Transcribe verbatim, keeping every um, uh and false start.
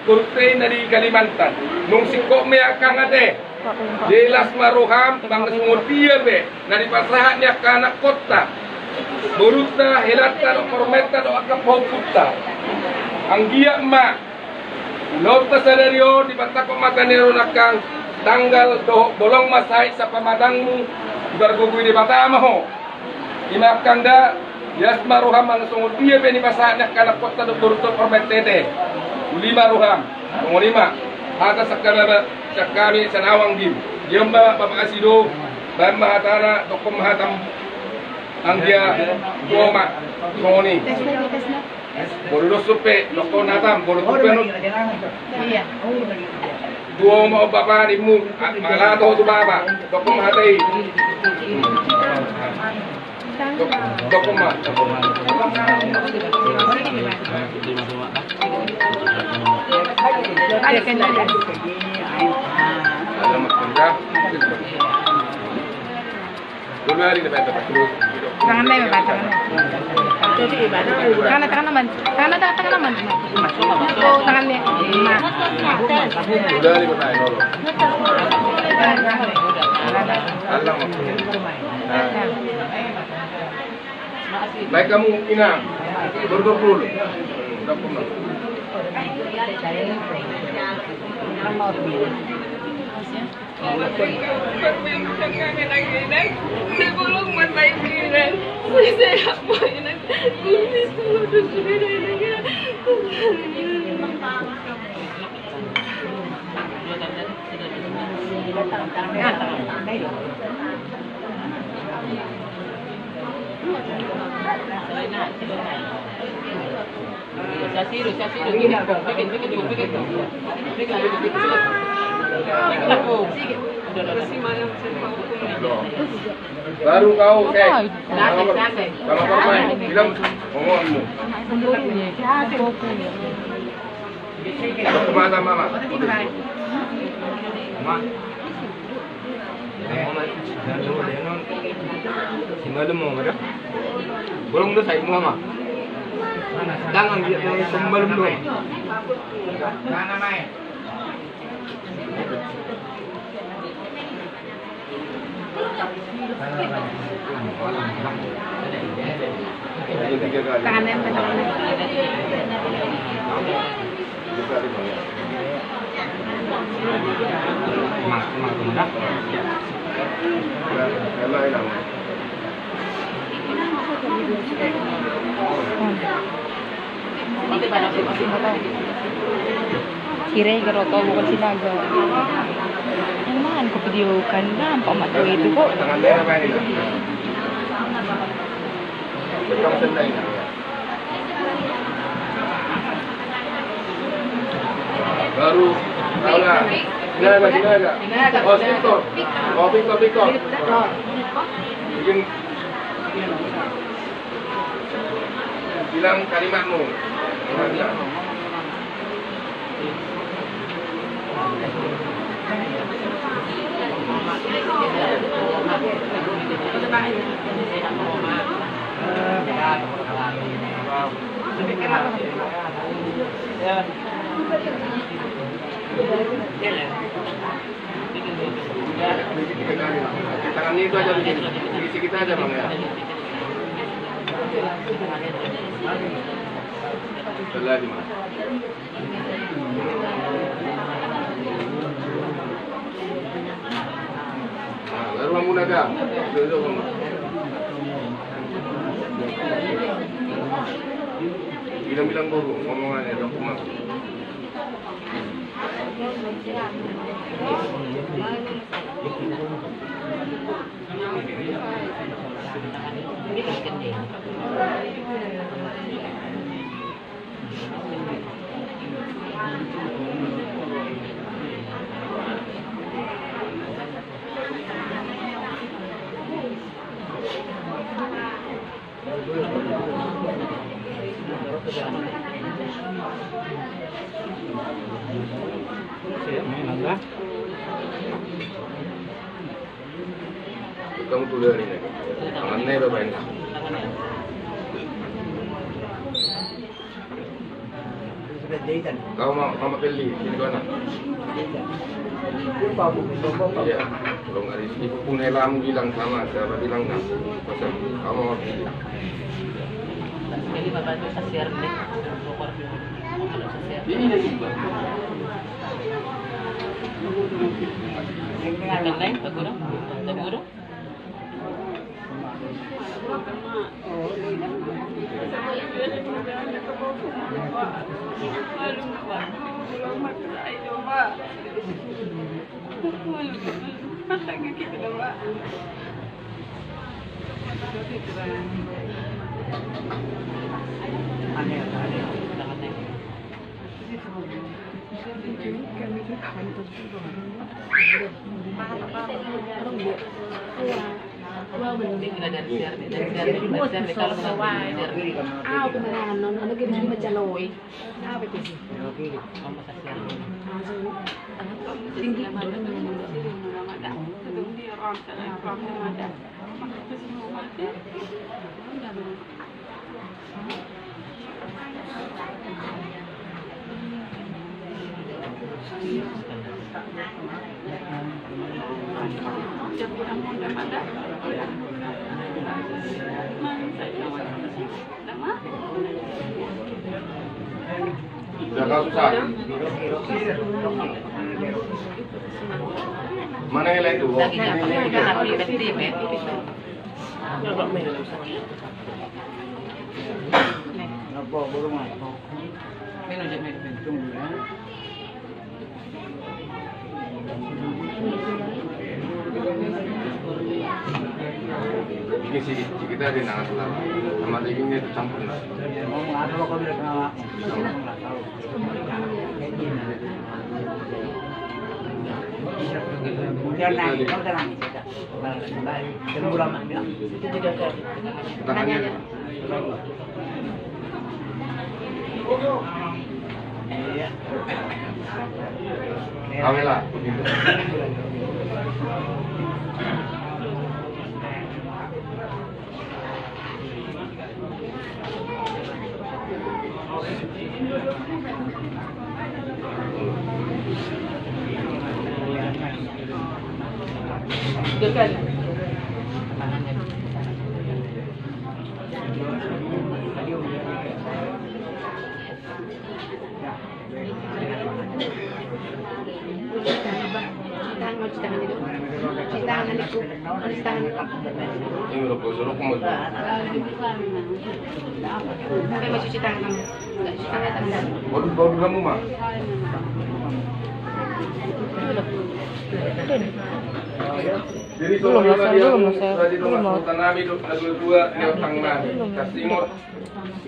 Borunta i na di Kalimantan. Nunga singkop ma i angka ate. Jelas ma roham, manang songon dia pe na dipasahat ni angka anakkonta, borunta, helanta dohot parumaenta dohot angka pahompunta. Anggiat ma ulaonta sadari on dipantangkon mata ni ari on angkang tanggal dohot bolong ma sahit sapamatangmu, dipargogoi Debata ma ho. Ima angkang da, jelas ma roham, manang songon dia pe na dipasahat ni angka anakkonta dohot borunta dohot parumaenta ate. Uli ma roham. Songon i ma hata sian hami, sian hami, sian ahu anggi. Dia ma Bapak Asi do, baen ma hatana, dokkon ma hatam. Anggia, tuo ma. Songon i. Boru dos supe, dokkon hatam, boru supe no. Iya. Tuo ma on bapa, nimmu, a-, mangalaho tu bapa, dokkon ma hata i. Dok-, dokkon ma. Alamat kerja. Tangan na, tangan na, tangan na, tangan na, tangan na, tangan na. Baik, kamu inang. Dulu, dulu. Baru kau, oke. Sama, sama permai. Bilang omonganmu. Kemana, Mama? Ma. Simalum ma da. Bolong do sai, Mama. Tangan dia, tangan simalum do. Tangan yang benar. Kira i garoto bukan Sinaga. Yang mana ko video kan nampak mak tu itu kok. Baru, Paula. Sinaga, Sinaga. Oh, Victor. Oh, Victor, Victor. Bikin, bilang kalimatmu. Tangan itu aja begini, sedikit aja, Bang, ya. Sekali lagi, Bang. Nah, baru kamu naga. Bilang-bilang boru, ngomongannya, dok, Bang. Tangan na i, Bapak, ini. Kau mau, mau beli, sini kau nak. Iya, kalau nggak di sini pun helamu bilang sama, siapa bilang nggak? Pasal kau mau beli. Jadi bapak itu sasiar deh. Iya juga. Yang lain, Pak Guru? Pak Guru? Mana yang lain tu? Ini si, si kita ada nang sama dagingnya itu campur lah. Tangannya. Jadi belum lah, saya belum lah, saya belum lah. Tanami dok na dua-dua ni otang nami. Kasih mot.